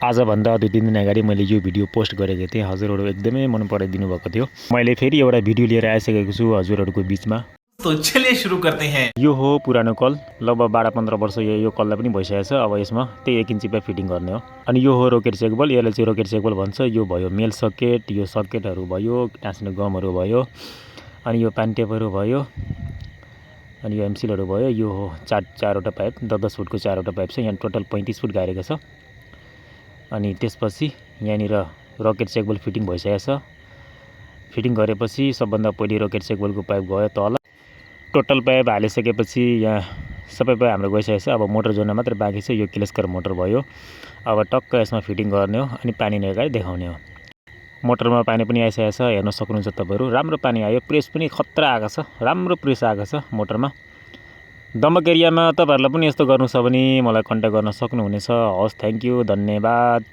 आजभन्दा 2-3 दिन अगाडि मैले यो भिडियो पोस्ट गरेको थिएँ। हजुरहरू एकदमै मन पराइदिनु भएको थियो। मैले फेरि एउटा भिडियो लिएर आइसकेको छु हजुरहरूको बीचमा। तो चलिए सुरु करते हैं। यो हो पुरानो कल, लगभग 12-15 वर्ष यो कललाई पनि भइसकेको छ। अब यसमा त्यही 1 इन्ची पाइप फिटिङ गर्ने हो। अनि यो हो रकेट सेकबल, यसलाई चाहिँ रकेट सेकबल भन्छ। यो भयो मेल सकेट, यो सकेटहरू भयो, टाँस्ने गमहरू भयो, अनि यो पानी टेपहरू भयो, अनि यो एमसिलहरू भयो। यो हो चारवटा पाइप, 10-10 फुटको 4वटा पाइप छ। यहाँ टोटल 35 फुट गाडेको छ। अनि त्यसपछि यहाँनिर रकेट सेकबल फिटिङ भइसकेको छ। फिटिङ गरेपछि सबभन्दा पहिले रकेट सेकबलको पाइप गयो तल। टोटल पाइप हालिसकेपछि यहाँ सबै पाइप हाम्रो गइसकेको छ। अब मोटर जोड्न मात्र बाँकी छ। यो किलेस्कर मोटर भयो। अब टक्क यसमा फिटिङ गर्ने हो अनि पानी निकालेर देखाउने हो। मोटरमा पानी पनि आइसकेको छ, हेर्न सक्नुहुन्छ तपाईँहरू। राम्रो पानी आयो, प्रेस पनि खतरा आएको छ, राम्रो प्रेस आएको छ मोटरमा। दमक एरियामा तपाईँहरूलाई पनि यस्तो गर्नु छ भने मलाई कन्ट्याक्ट गर्न सक्नुहुनेछ। हवस्, थ्याङ्क यू, धन्यवाद।